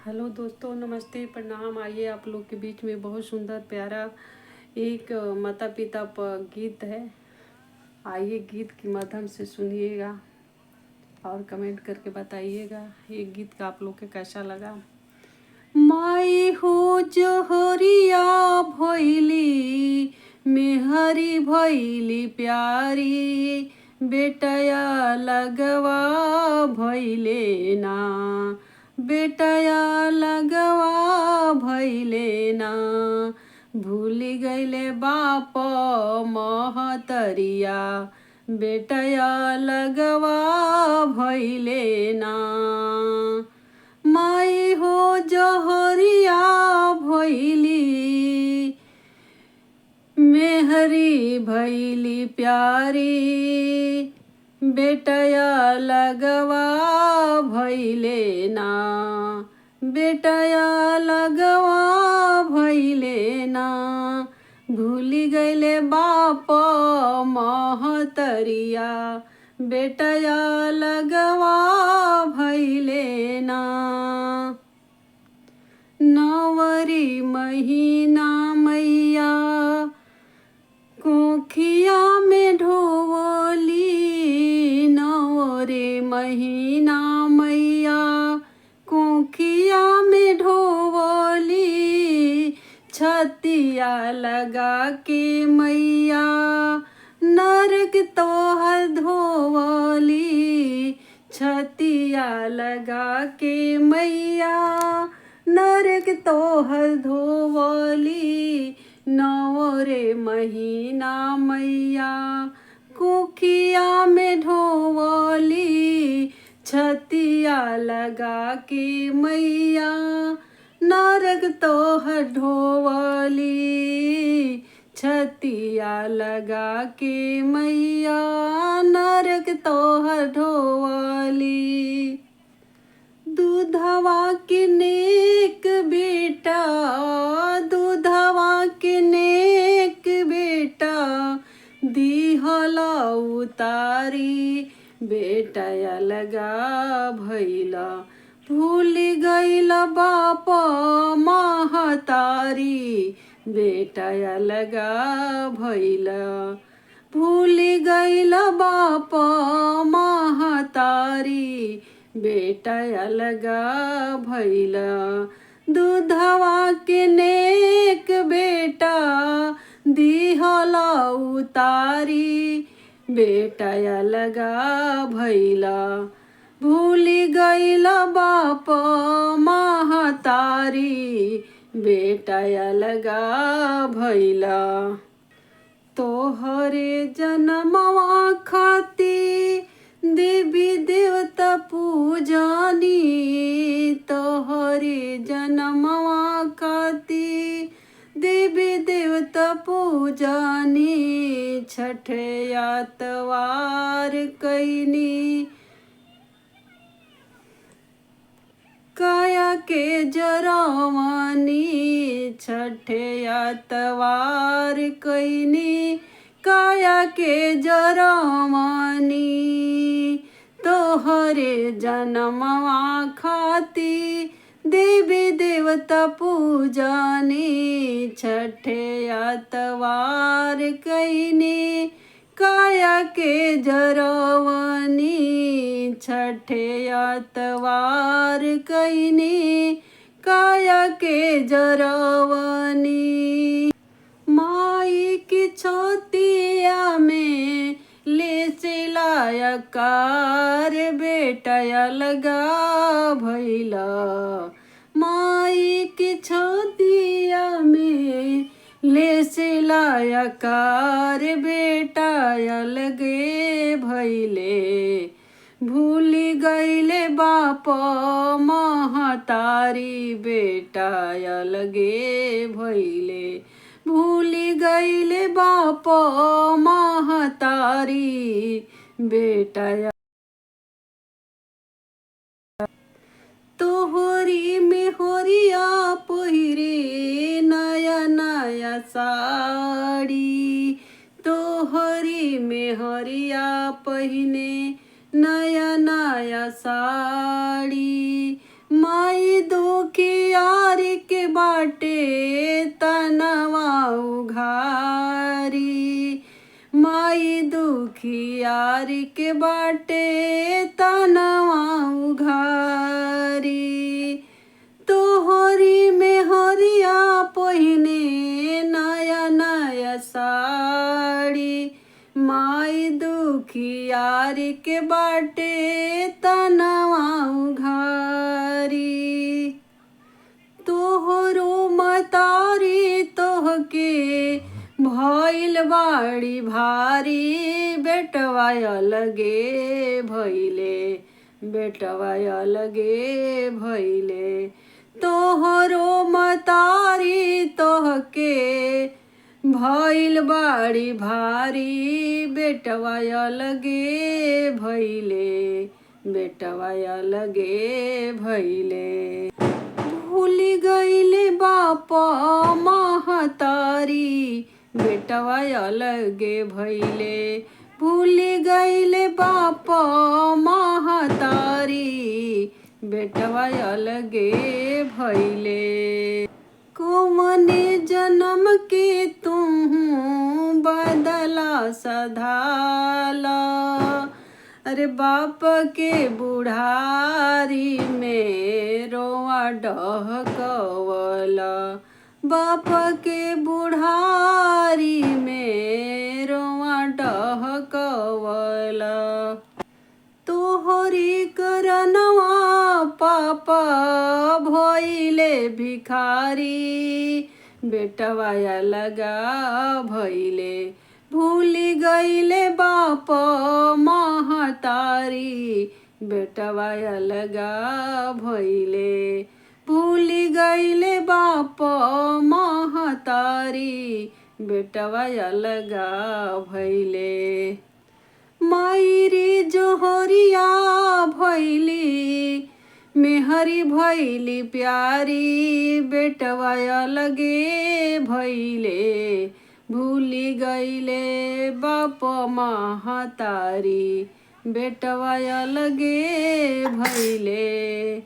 Hello दोस्तों, नमस्ते, प्रणाम। आइए आप लोग के बीच में बहुत सुंदर प्यारा एक माता पिता पर गीत है। आइए गीत के माध्यम से सुनिएगा और कमेंट करके बताइएगा ये गीत का आप लोग के कैसा लगा। माई हो जोहरिया भैली, मेहरी भैली प्यारी, बेटया लगवा भैले ना, बेटया लगवा भैले ना। भूल गईले बाप महतरिया, बेटया लगवा भैले ना। माई हो जहरिया भैली, मेहरी भैली प्यारी, बेटया लगवा भैले ना, बेटया लगवा भैले ना। भूल गईले बाप महतरिया, बेटया लगवा भैले ना। नवरी महीना मैया कोखिया में ढोवली, नवरे महीना मैया कोखिया में ढोवली, छतिया लगा के मैया नरक तोहर धोवली, छतिया लगा के मैया नरक तोहर धोवली। नवरे महीना मैया कोखिया में ढोवली, छतिया लगा के मैया नरक तोहर ढोवली, छतिया लगा के मैया नरक तोहर ढोवली। दूधवा के नेक बेटा, दूधवा के नेक बेटा, दिहला उतारी, बेटा लगा भैला, भूल गईला बाप महतारी, बेटा लगा भैला, भूल गईला बाप महतारी, बेटा लगा भैला। दूधवा के नेक बेटा दिहला उतारी, बेटा लगा भैला, भूल गईला बाप महतारी, बेटा लगा भैला। तोहरे जनमवा खाती देवी देवता पूजानी, तोहरे जनमवा खाती देवी देवता पूजानी, छठ यातवार कैनी, काया के जरावानी, छठ यातवार कैनी, काया के जरावानी। तोहरे जनमवा खाती देवी देवता पूजानी, छठ यातवार कैनी, काया के जरवनी, छठ यातवार कैनी, काया के जरवनी। माई की छोतिया में ले सिलाया कार, बेटा लगा भैला, माई की छोतिया में ले सिलाया कार, बेटा अलगे भैले, भूल गईले बाप महतारी, बेटा अलगे भैले, भूल गईले बाप महतारी, बेटा। तोहरी में होरिया पहिरे नया नया साड़ी, तोहरी में हरिया पहिने नया नया साड़ी, माई दुखी दुखियारी के बाटे तनवा उघारी। तोहरी में हरिया पहिने नया नया साड़ी, माई दुखियारी के बाटे तनवा उघारी। तोहरो मतारी तोहके भइल बाड़ी भारी, बेटवा अलगे भइले, बेटवा अलगे भइले। तोहरो मतारी तोहके भइल बाड़ी भारी, बेटवा अलगे भइले, बेटवा अलगे भइले। भूल गईले बाप महतारी, बेटवा अलगे भइले। भूल गईले बाप महतारी, बेटवा अलगे भइले। कोमने जन्म के तू बदला सधाला, अरे बाप के बुढ़ारी में रोआ डहकवला, बाप के बुढ़ारी में रोआ डहकवला। तोहरी करनवा पापा भइले भिखारी, बेटवा अलगा भइले। भूल गईले बाप महतारी, बेटवा अलगा भइले। भूल गईले बाप महतारी, बेटवा अलगा भइले। मायरी जोहरिया भैली, मेहरी भैली प्यारी, बेटवा अलगे भैले। भूली गईले बाप महतारी, बेटवा अलगे भैले।